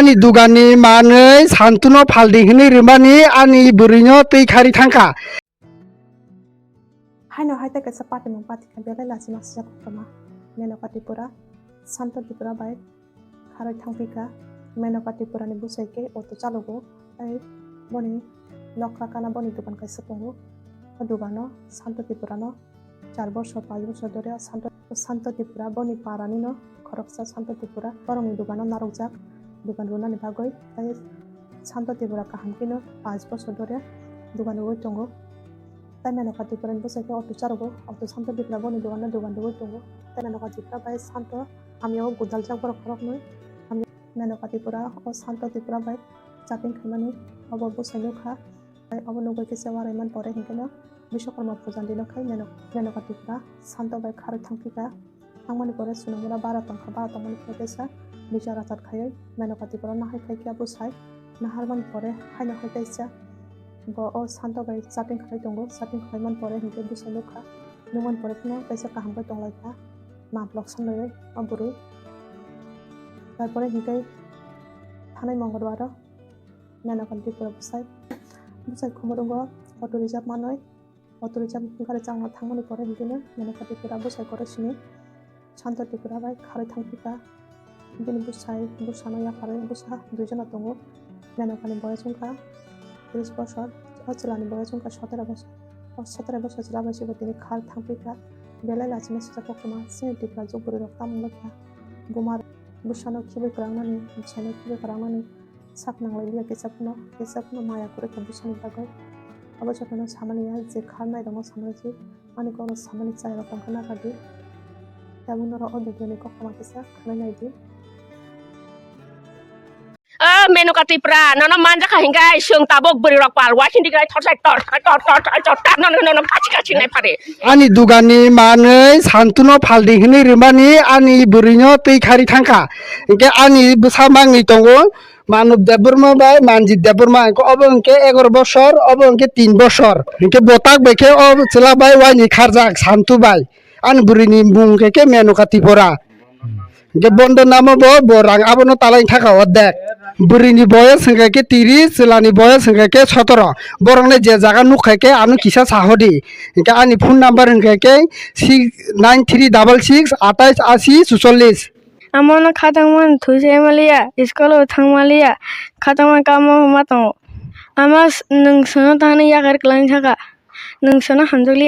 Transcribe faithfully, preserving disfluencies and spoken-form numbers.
Ani dugani manwi Santuno phaldi hwnwi rwmani ani bwrwino twi khari thangkha. Haino hai tei kaisa patimung patikha belai lachima sijak koktwma. Menoka Tripura, Santo Tripura bai kharwi thangphikha. Menoka Tripurani bwsai khe auto chalogo tei boni nokra kana boni dukan kaisa tongo. O dugano Santo Tripurano char bosor, pach bosor dhori o Santo, Santo Tripura boni parani no khoroksa Santo Tripura borokni dugano narwkjak, dukan rwnani bagwi. Tei Santo Tripura kaham kheno pach bosor dhori dukan rwui tongo. Tei Menoka Tripurani bwsai khe auto chalogo, auto Santo Tripura boni dugano dukan rwui tongo. Tei Menoka Tripura bai Santo hamya o gwdaljak borok khoroknwi. Hamya Menoka Tripura o Santo Tripura bai chatting khaimani obo bwsai nukha. Tei obo nugwi kisa uanai man pore hinkhe no Biswakarma puja ni no khai Meno-, Menoka Tripura Santo bai kharwi thangphikha. Thangmani pore swnamura bara tongkha, bara tongmani pore teisa bichar achar khaiwi Menoka Tripura no hai khai khe bwsai naharmani pore haino hai teisa bo o Santo bai chatting khlai tongo. Chatting khlai man pore hinkhe bwsai nukha, nukman pore phano teisa kaham khe tonglaikha, ma blok sanlaiwi o bwrwi. Tarpore hinkhe thanai Mongolbar o Menoka Tripura bwsai, bwsai khumurungo auto reserve manwi, auto reserve gari changma thangmani pore hinkhe no Menoka Tripura bwsai koro sini Santo Tripura bai kharwi thangphikha. Bini bwsai, bwsano yakarwi bwsa duijono tongo. Menokani boyes wngkha tris bosor, o chwlani boyes wngkha sotero bosor. O sotero bosor chwla bai se bo tini kharwi thangphikha. Belai lachima sijak koktwma chini Tripura jok bwrwi rok tamo wngkha. Buma bwsano khibi kwrangnani, bwsaino khibi kwrangnani. Sak nanglai liya kisa phano, kisa phano maya kwrwi kha bwsani bagwi. Abo jotono samani ya je kharnai rokno samani se ani kokno samani chaya rok tongkha nang kha di. Tabuk norok o video ni koktwma kisa khwnai nai di. O Menoka Tripura, nono manjakha hinkai, chwng tabuk bwrwi rok pal, wasing diklai thorchai tor, tor, tor, tor, tor, tor, nono, nono, kachi, kachi nai phari. Ani dugani manwi Santuno phaldi hwnwi rwmani ani bwrwino twi khari thangkha. Hinkhe ani bwsa mangwi tongo. Manub Debbarma bai Manjit Debbarma, hwnkhe obo hwnkhe egaroh bosor, obo hwnkhe tin bosor. Hwnkhe bo tak bai khe o chwla bai uaini kharjak Santu bai. Ani bwrwini mung hwnkhe khe Menoka Tripura. Hwnkhe bondo namo bo, bo rang abono talai thaka ordek. Bwrwini boyes hwnkhe khe tris, chwlani boyes hwnkhe khe sotoro. Borokno je jaga nukha khe ano kisa sahodi. Hwnkhe ani phone number hwnkhe khe six nine three double six atais asi suchollis. Amano khatangmani thwi se maliya, school o thang maliya, khatangmani kamo ma tongo. Ama s-, nwng sono thani yakar kwlangwi saka, nwng sono hamjakliya.